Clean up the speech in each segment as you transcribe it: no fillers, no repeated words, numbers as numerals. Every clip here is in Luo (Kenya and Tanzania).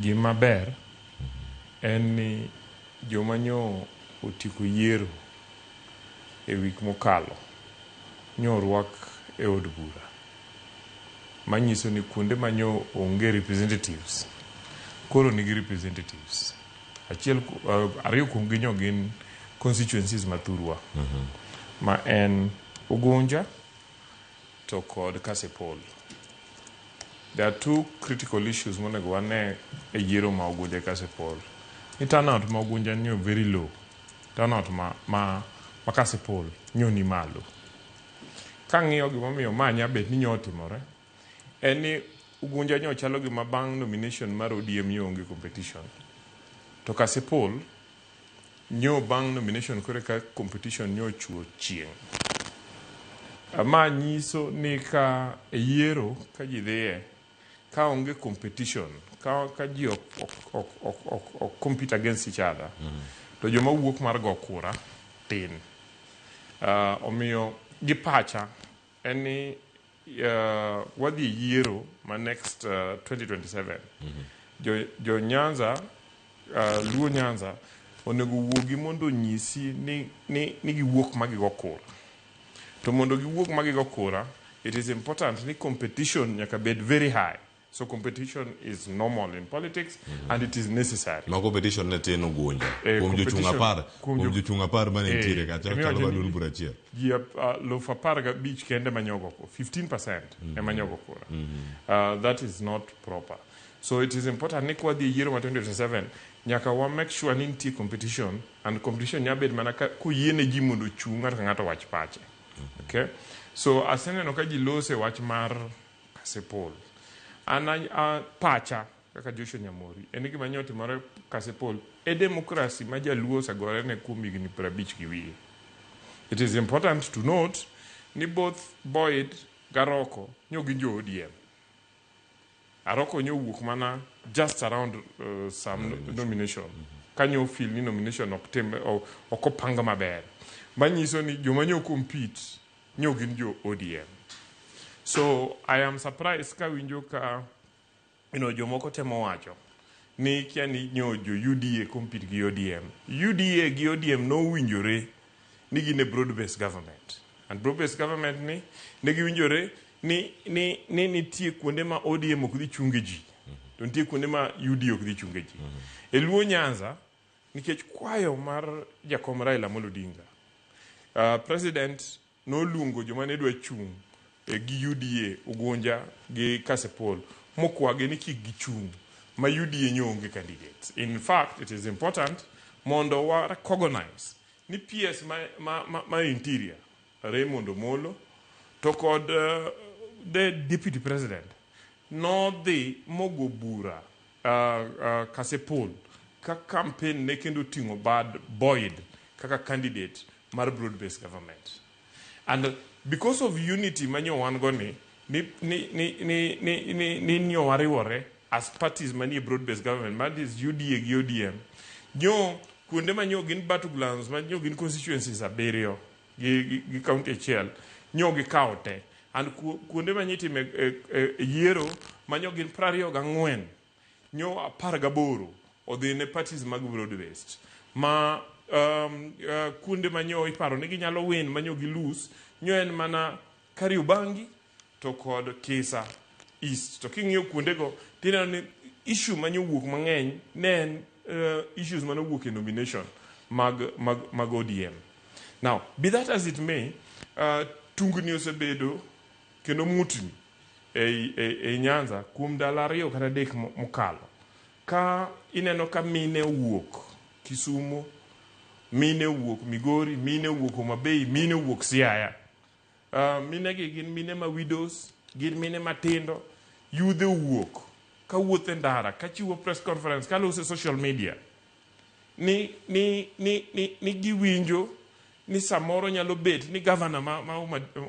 Gima ber en ni joma nyo otieko yiero e wik mokalo nyo orwak e od bura. Manyiso ni kuonde ma nyo onge representatives koro nigi representatives. Achiel, ariyo kuomgi nyo gin constituencies ma thurwa ma en Ugunja to kod Kasipul. There are two critical issues monego wane e yiero ma Ugunja gi Kasipul. Ni turnout ma Ugunja nyo very low. Turnout ma Kasipul nyo ni malo. Kang'iyo gimomiyo ma nya bet ni nyo otimore, en ni Ugunja nyo chalo gima bang' nomination mar ODM nyo onge competition. To Kasipul nyo bang' nomination koro eka competition nyo ochuo chieng'. Ma nyiso ni ka e yiero ka ji dhiye ka onge competition ka ji ok compete against each other to joma wuok mar go kura tin. Omiyo gi pacha en ni wadhi e yiero ma next 2027 jo Nyanza, Luo Nyanza onego wuogi mondo onyisi ni giwuok ma gigo kura. To mondo giwuog ma gigo kura, it is important ni competition nyaka bed very high. So competition is normal in politics and it is necessary. Ma competition ne tin Ugunja kuom jochung' 10 kuom jochung' 10 mane nitiere kacha chalo ma duond bura achiel. Ji 15,000 kende manyogo 15% ema nyogo kura. That is not proper. So it is important ni kwadhi e yiero ma 2027 nyaka wa make sure ni nitie competition, and competition nya bet mana ka koyiene ji mondo ochung' ng'ato ka ng'ato wach pache. Okay? So aseneno ka ji lose wach mar Kasipul. An pacha kaka Joshua Nyamori en gima nyo timore Kasipul e democracy ma jaluo osegore ne kuom higni 50 gi wiye. It is important to note ni both Boyd Garoko nyo gin jo ODM. Aroko nyo wuok mana just around some nomination. Ka nyo feel ni nomination ok tim ok opang maber. Manyiso ni joma nyo compete nyo gin jo ODM. So I am surprised ka winjo ka jomoko temo wacho ni kia ni nyo jo UDA compete gi ODM. UDA gi ODM nowinjore ni gin e broad based government. And broad based government ni ne giwinjore ni nitie kuonde ma ODM ok dhi chunge ji. To nitie kuonde ma UDA ok dhi chunge ji. E Luo Nyanza, nikech kwayo mar jakom Raila Amolo Odinga, president noluongo joma ne dwa chung' gi UDA Ugunja gi Kasipul mokwagi ni kik gichung' ma UDA nyo onge candidates. In fact, it is important mondo wa recognize ni PS ma Interior Raymond Omolo to kod the deputy president nodhi mogo bura Kasipul ka campaign ne kendo ting'o bad Boyd kaka candidate mar broad based government. And because of unity manyo wan go ni nyo wariwore as parties manie broad based government, that is UDA gi ODM, nyo kuonde manyo gin battlegrounds manyo gin constituencies abiriyo gi county achiel nyo gikawo te, and kuonde manyitime e yiero manyo gin 24 nyo 18 odhi ne parties mag broad based ma kuonde manyo iparo ni ginyalo win manyo gi lose nyo en mana Kariobangi to kod Kisa East. To king'iyo kuondego tineno ni issue manyo wuok mang'eny ne en issues mane owuok e nomination mag ODM. Now, be that as it may, tungni osebedo kendo mutni ei Nyanza kuom ndalo 2 kata 3 mokalo. Ka ineno ka mine owuok Kisumo, mine owuok Migori, mine owuok Homa Bay, mine owuok Siaya. Mine gi gin mine ma widows, gin mine matindo, yudhe owuok ka wuotho e ndara, ka chiwo press conference, ka loso e social media ni giwinjo ni samoro nyalo bet ni governor ma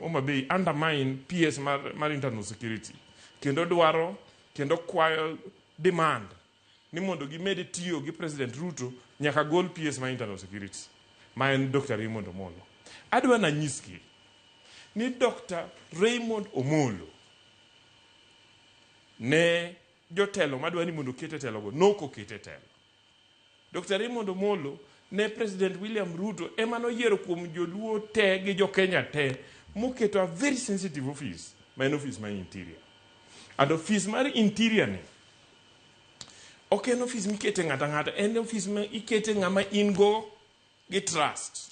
Homa Bay undermine PS mar internal security kendo dwaro kendo kwayo demand ni mondo gimed tiyo gi President Ruto nyaka gol PS mar internal security ma en Dr. Raymond Omolo. Adwa nanyisgi ni Dr. Raymond Omolo ne jotelo madwa ni mondo oket e telogo nok oket e telo. Dr. Raymond Omolo ne President William Ruto ema noyiero kuom joluo te gi jo-Kenya te moketo a very sensitive office ma en office mar Interior. And office mar Interior ni ok en office mikete ng'ato ang'ata, en office ma ikete ng'ama in go gi trust.